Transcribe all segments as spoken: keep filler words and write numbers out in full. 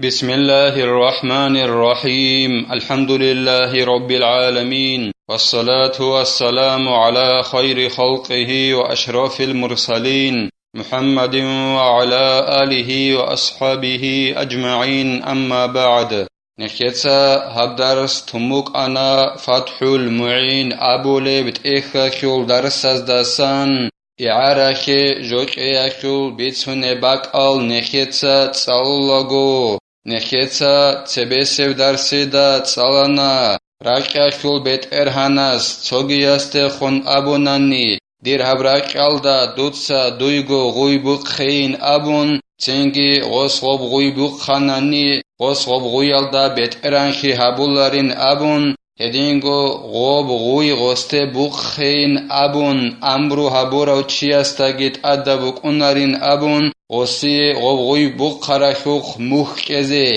بسم الله الرحمن الرحيم. الحمد لله رب العالمين. والصلاة والسلام على خير خلقه وأشرف المرسلين محمد وعلى آله وأصحابه أجمعين. أما بعد. Нехеца гьаб дарс туммукӀана ФатхӀул МугӀин абулеб тӀехьалъул дарсаздасан. ИгӀарахье жокьеялъул бицунеб бакӀал нехеца цӀалулаго, нехеца цебесеб дарсида цӀалана, ракьалъул бетӀергьанас цогиясдехун абунани, дир гьаб ракьалда дуца дуйго гъуй бухъейин абун, цинги гъос гъоб гъуй бухъанани, гъос гъоб гъуялда бетӀергьанлъи гьабуларин абун, гьединго гъоб гъуй гъосде бухъейин абун, амру гьабурав чиясдаги тӀадаб букӀунарин абун, гъосие гъоб гъуй бухъаралъухъ мухь кьезе.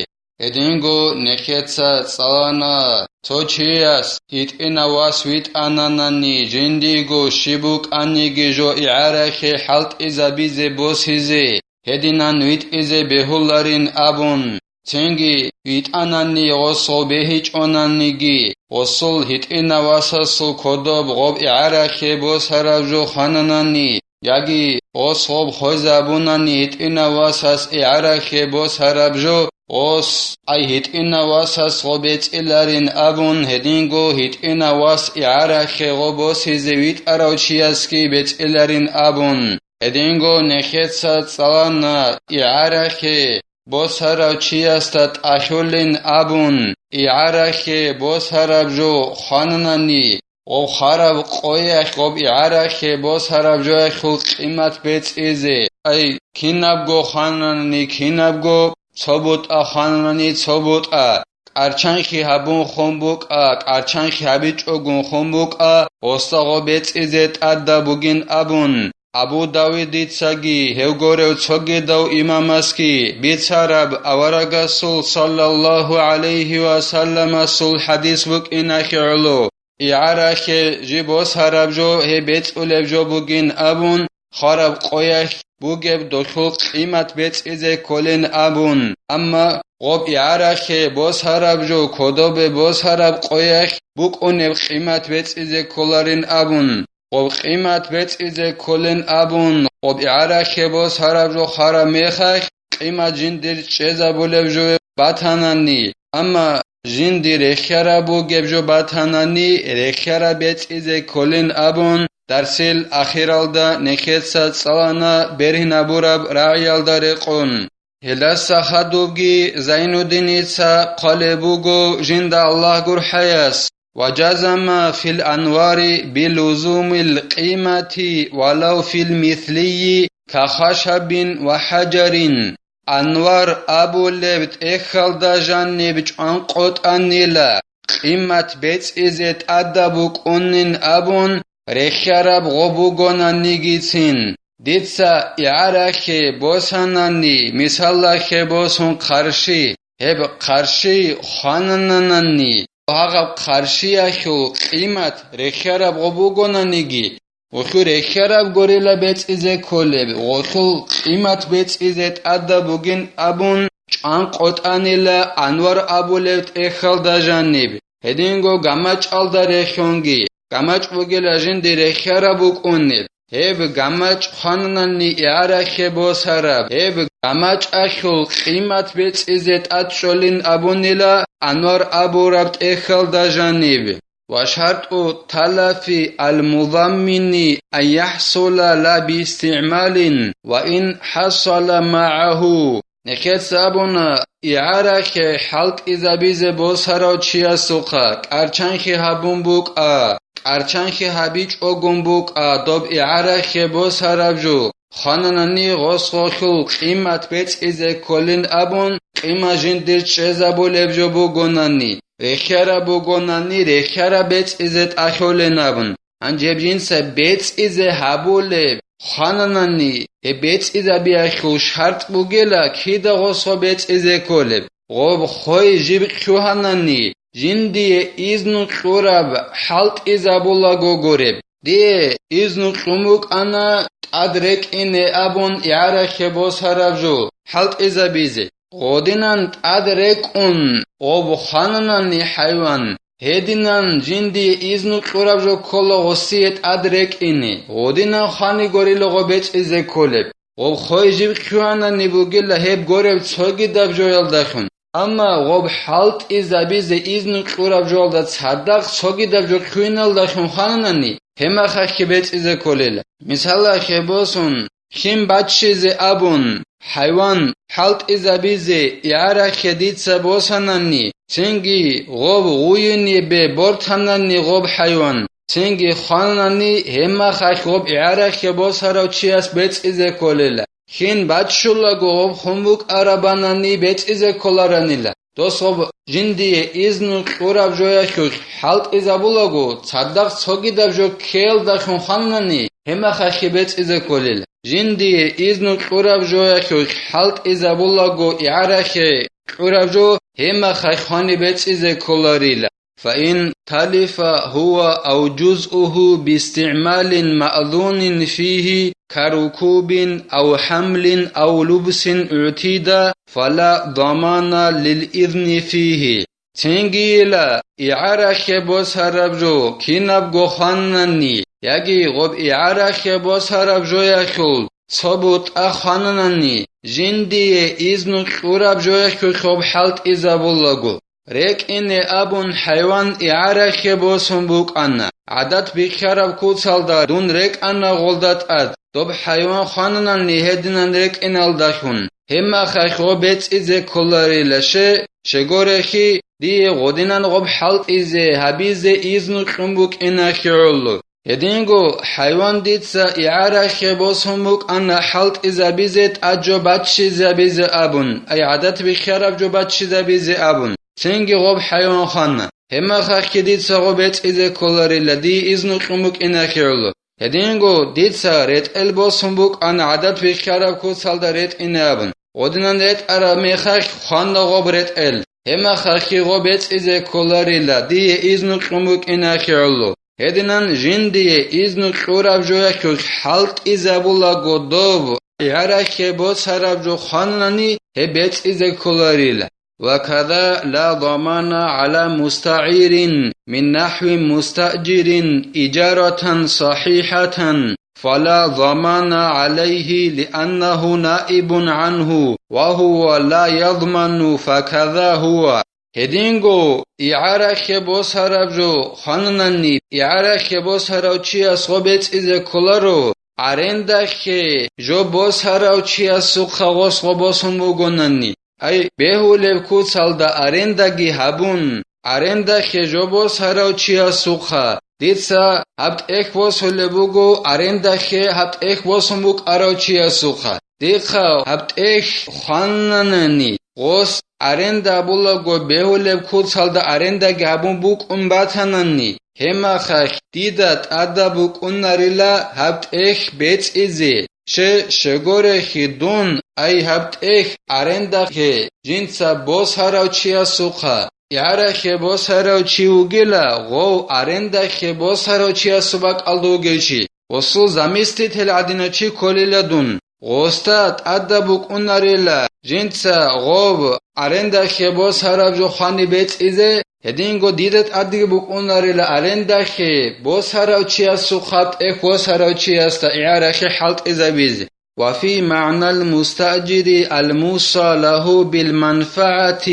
Гьединго нехеца цӀалана, цо чияс гьитӀинав вас витӀананани, жиндиего щиб букӀаниги жо игӀарахье хӀалтӀизабизе босизе, гьединан витӀизе бегьуларин абун. Цинги витӀанани гъосул бегьичӀонаниги, гъосул гьитӀинав васасул кодоб гъоб игӀарахье босараб жо хвананани, яги гъос гъоб хвезабунани гьитӀинав васас игӀарахье босараб жо, гъос, ай гьитӀинав васас гъо бецӀиларин абун, гьединго гьитӀинав вас игӀарахье гъо босизе витӀарав чиясги бецӀиларин абун. Гьединго нехеца цӀалана, игӀарахье босарав чиясда тӀалъулин абун, игӀарахье босараб жо хвананани, гъоб хараб къоялъ гъоб игӀарахье босараб жоялъул къимат бецӀизе. Ай, кинабго хвананани, кинабго, цо бутӀа хвананани, цо бутӀа, кӀарчанлъи гьабун хун букӀа, кӀарчанлъи гьабичӀогун хун букӀа, гъосда гъо бецӀизе тӀадаб бугин абун, Абу Давудицаги гьев горев цогидав имамасги бицараб аварагасул саллаллагьу гӀалайгьи ва салламасул хӀадис букӀиналъе гӀоло, игӀарахье жиб босараб жо гьеб бецӀулеб жо бугин абун, хараб къоялъ бугеб долъул къимат бецӀизе кколин абун, амма гъоб игӀарахье босараб жо кодобе босараб къоялъ букӀунеб къимат бецӀизе кколарин абун, гъоб къимат бецӀизе кколин абун, гъоб игӀарахье босараб жо хараб мехалъ, къимат жиндир чӀезабулеб жо батанани, амма жиндир рехьараб бугеб жо батанани, рехьараб бецӀизе кколин абун, дарсил ахиралда нехеца цӀалана бергьинабураб рагӀиялда рекъон. Гьелдаса хадубги Зайнуддиница хъвалеб буго жинда Аллагь гурхӀаяс: «Ва жазама фил анвари билузумил къимати валав фил мислийи ка хашабин ва хӀажарин». Анвар абулеб тӀехьалда жаниб чӀванкъотӀанила, къимат бецӀизе тӀадаб букӀунин абун, рехьараб гъо бугонанигицин. Дица игӀарахье босанани, мисалалъе босун хъарщи, гьеб хъарщи хванананани, гьагъаб хъарщиялъул къимат рехьараб гъо бугонаниги, гъолъул рехьараб горила бецӀизе кколеб, гъолъул къимат бецӀизе тӀадаб бугин абун, чӀванкъотӀанила Анвар абулеб тӀехьалда жаниб, гьединго гамачӀалда рехьунги, гамачӀ бугила жинди рехьараб букӀунеб, гьеб гамачӀ хвананани игӀарахье босараб, гьеб гамачӀалъул къимат бецӀизе тӀадчӀолин абунила Анвар абураб тӀехьалда жаниб. Ва шартӀу талафи ал-музаммини ан яхӀсула ла биистигӀмалин ва ин хӀасала магӀагьу. Нехеца абуна, игӀарахье хӀалтӀизабизе босарав чиясухъа кӀарчанлъи гьабун букӀа, кӀарчанлъи гьабичӀогун букӀа доб игӀарахье босараб жо, хвананани гъос гъолъул къимат бецӀизе кколин абун, къимат жиндир чӀезабулеб жо бугонани, рехьараб бугонани, рехьараб бецӀизе тӀалъолин абун. Гьанже гьеб жинца бецӀизе гьабулеб, хвананани, гьеб бецӀизабиялъул шартӀ бугила кида гъосо бецӀизе кколеб. Гъоб хой жиб лъугьанани, жиндие изну кьураб хӀалтӀизабулаго гуреб. Дие изну кьун букӀана тӀад рекӀине абун игӀарахье босараб жо хӀалтӀизабизе. Гъодинан тӀад рекӀун гъоб хвананани хӀайван, гьединан жиндие изну кьураб жо ккола гъосие тӀад рекӀине, гъодинан хвани горила гъоб бецӀизе кколеб. Гъоб хой жиб кьугьанани бугила гьеб гореб цогидаб жоялдалъун, амма гъоб хӀалтӀизабизе изну кьураб жоялда цадахъ цогидаб жо кьугьиналдалъун хвананани, гьеб мехалъги бецӀизе кколила. Мисалалъе босун, кин баччизе абун, хӀайван хӀалтӀизабизе игӀарахъе дица босанани, цинги гъоб гъуйинибе бортанани гъоб хӀайван, цинги хванани, гьеб мехалъ гъоб игӀарахъе босарав чияс бецӀизе кколила. Кин баччулаго гъоб хун букӀарабанани бецӀизе кколаранила. Дос гъоб жиндие изну кьураб жоялъулъ хӀалтӀизабулаго, цадахъ цогидаб жо ккеялдалъун хванани, гьеб мехалъги бецӀизе кколила. Жиндие изну кьураб жоялъулъ хӀалтӀизабулаго игӀарахъе кьураб жо, гьеб мехалъ хвани бецӀизе кколарила. فإن تلف هو أو جزءه باستعمال مأذون فيه كركوب أو حمل أو لبس اعتيد فلا ضمان للإذن فيه. Цингийила игӀарахъе босараб жо кинабго хванани, яги гъоб игӀарахъе босараб жоялъул цо бутӀа хвананани, жиндие изну кьураб жоялъулъ гъоб хӀалтӀизабулаго. РекӀине абун хӀайван игӀарахъе босун букӀана. ГӀадат бихьараб куцалда дун рекӀана гъолда тӀад, доб хӀайван хвананани гьединан рекӀиналдалъун, гьеб мехалъ гъоб бецӀизе кколарила, ще, щегорехи, дие гъодинан гъоб хӀалтӀизе гьабизе изну кьун букӀинахъе гӀоло. Гьединго хӀайван дица игӀарахъе босун букӀана хӀалтӀизабизе тӀад жо баччизабизе абун, ай гӀадат бихьараб жо баччизабизе абун, цинги гъоб хӀайван хвана. Гьеб мехалъги дица гъоб бецӀизе кколарила, дие изну кьун букӀинахъе гӀоло. Гьединго дица ретӀел босун букӀана гӀадат бихьараб куцалда ретӀине абун. Гъодинан ретӀараб мехалъ хвана гъоб ретӀел. Гьеб мехалъги гъоб бецӀизе кколарила, дие изну кьун букӀинахъе гӀоло. Гьединан жиндие изну кьураб жоялъулъ хӀалтӀизабулаго доб игӀарахъе босараб жо хванани, гьеб бецӀизе кколарила. وكذا لا ضمان على مستعير من نحو مستأجر إجارة صحيحة فلا ضمان عليه لأنه نائب عنه وهو لا يضمن فكذا هو. Гьединго игӀарахъе босараб жо хвананани, игӀарахъе босарав чияс гъо бецӀизе кколаро, арендахъе жо босарав чиясухъа гъос гъо босун бугонани. Ай, бегьулеб куцалда арендаги гьабун, арендахъе жо босарав чиясухъа, дица гьаб тӀехь босулеб буго, арендахъе гьаб тӀехь босун букӀарав чиясухъа. Дихъа гьаб тӀехь хвананани, гъос аренда абулаго бегьулеб куцалда арендаги гьабун букӀун батанани, гьеб мехалъ дида тӀадаб букӀунарила гьаб тӀехь бецӀизе, ще, щегорехи дун, ай гьаб тӀехь арендахъе жинца босарав чиясухъа, игӀарахъе босарав чи вугила, гъов арендахъе босарав чиясул бакӀалда вугев чи, гъосул заместитель гӀадинав чи кколила дун. Гъосда тӀадаб букӀунарила жинца гъов арендахъе босараб жо хвани бецӀизе, гьединго дида тӀадги букӀунарила арендахъе босарав чиясухъа тӀехь босарав чиясда игӀарахъе хӀалтӀизабизе. وفي معنى المستأجر الموصى له بالمنفعة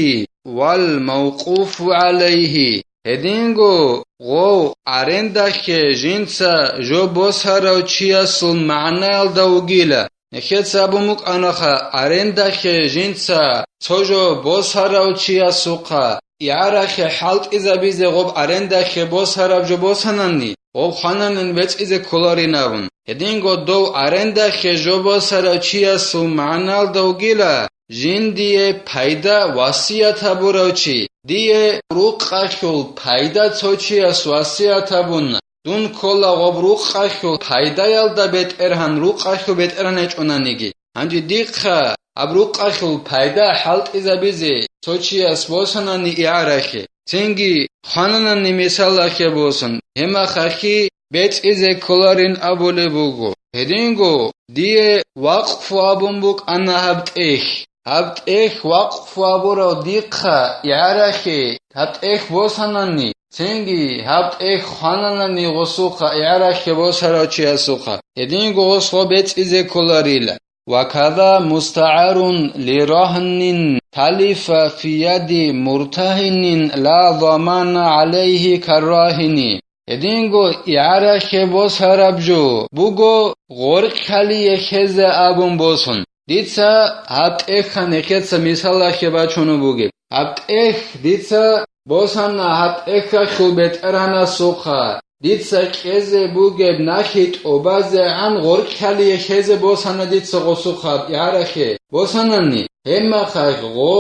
والموقوف عليه. Гьединго гъов арендахъе жинца жо босарав чиясул магӀнаялда вугила. Нехеца абун букӀанаха, арендахъе жинца цо жо босарав чиясухъа игӀарахъе хӀалтӀизабизе гъоб арендахъе босараб жо босанани, гъоб хвананин бецӀизе кколарин абун. Гьединго дов арендахъе жо босарав чиясул магӀналда вугила, жиндие пайда васият гьабурав чи, дие рукъалъул пайда цо чияс васият гьабуна. Дун ккола гъоб рукъалъул пайдаялда бетӀергьан, рукъалъул бетӀергьан гьечӀонаниги. Гьанже дихъа гьаб рукъалъул пайда хӀалтӀизабизе цо чияс босанани игӀарахъе, цинги хвананани мисалалъе босун, гьеб мехалъги бецӀизе кколарин абулеб буго. Гьединго дие вакъфу абун букӀана гьаб тӀехь. гьаб тӀехь вакъфу гьабурав дихъа игӀарахъе гьаб тӀехь босанани, цинги гьаб тӀехь хвананани гъосухъа игӀарахъе босарав чиясухъа, гьединго гъос гъо бецӀизе кколарила. Ва када мустагӀарун ли рагьнин талифа фи яди муртагьинин ла замана гӀалайгьи каррагьини. Гьединго игӀарахъе босараб жо буго гъоркьалие хезе абун босун. Дица гьаб тӀехьан эхеца мисалахъе бачуну бугеб. Гьаб тӀехь дица босана гьаб тӀехьалъул бетӀергьанасухъа. Дица кьезе бугеб нахи тӀубазегӀан гъоркьалие хезе босана дица гъосухъа игӀарахъе. Босанани, гьебмахалъ гъо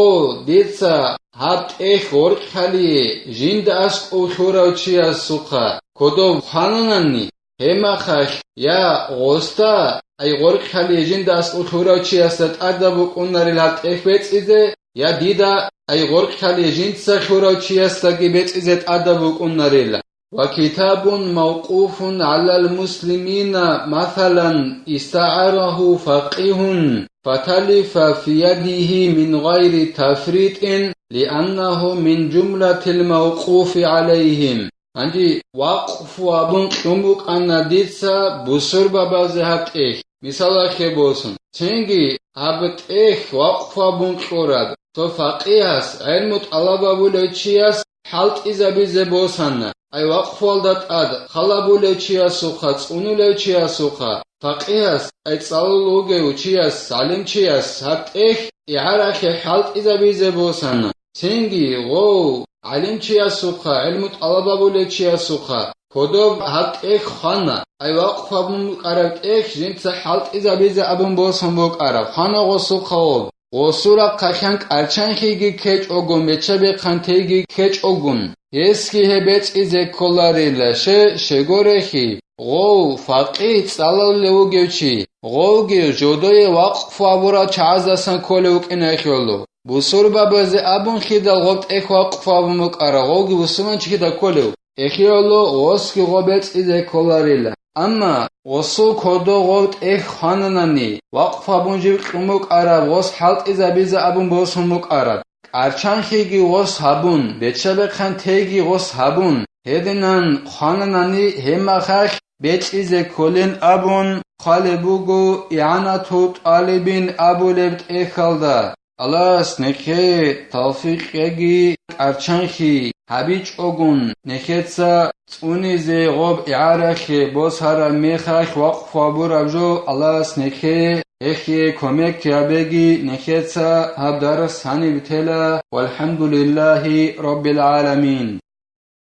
дица гьаб тӀехь гъоркьалие жинда аскӀов лъурав чиясухъа кодов хвананани, гьебмахалъ я гъосда, ай гъоркьалие жинда аскӀов лъурав чиясда тӀадаб букӀунарил гьаб тӀехь бецӀизе, я дида, ай гъоркьалие жинца лъурав чиясдаги бецӀизе тӀадаб букӀунарила. Ва китабун мавкъуфун гӀалал муслимина, масалан, истагӀарагьу факъигьун, фаталифа фи ядигьи мин гъайри тафритӀин, лианнагьу мин жумлатил мавкъуфи гӀалайгьим. Гьанже вакъфу абун кьун букӀана дица бусурбабазе гьаб тӀехь, мисалалъе босун. Цинги гьаб тӀехь вакъфу абун кьураб цо факъигьас, гӀелму тӀалаб гьабулев чияс хӀалтӀизабизе босана, ай вакъфуялда тӀад халабулев чиясухъа, цӀунулев чиясухъа, факъигьас, ай цӀалул вугев чияс, гӀалимчияс гьаб тӀехь игӀарахъе хӀалтӀизабизе босана. Цинги гъов гӀалимчиясухъа, гӀелму тӀалаб гьабулев чиясухъа кодоб гьаб тӀехь хвана, ай вакъфу абун букӀараб тӀехь жинца хӀалтӀизабизе абун босун букӀараб, хвана гъосухъа гъоб. Гъосул рахъалъан кӀарчанхиги ккечӀого, меча-бехъан теги ккечӀогун, гьесги гьеб бецӀизе кколарила, ще, щегорехи, гъов, факъи, цӀалулев вугев чи, гъовги жодое вакъфу гьабурал чагӀаздасан кколев вукӀине хьоло. Бусурбабазе абунхъидал гъоб тӀехь вакъфу гьабун букӀараб, гъовги бусурманчи кида кколев. Эхиялъул гъосги гъо бецӀизе кколарила. Амма гъосул кодо гъов тӀехь хвананани, вакъфу гьабун жиб кьун букӀараб гъос хӀалтӀизабизе абун босун букӀараб, кӀарчанхиги гъос гьабун, беча-бехъан теги гъос гьабун, гьединан хвананани гьебмахалъ бецӀизе кколин абун хъвалеб буго ИгӀанату тӀалибин абулеб тӀехьалда. Аллагьас нехее тавфикъ кьеги, кӀарчанхи гьабичӀогун, нехеца цӀунизе гъоб игӀарахъе босараб мехалъ вакъфу гьабураб жо Аллагьас нехее, гьехие кумек гьабеги, нехеца гьаб дарс гьаниб тела. ВалхӀамдулиллагьи раббил гӀаламин.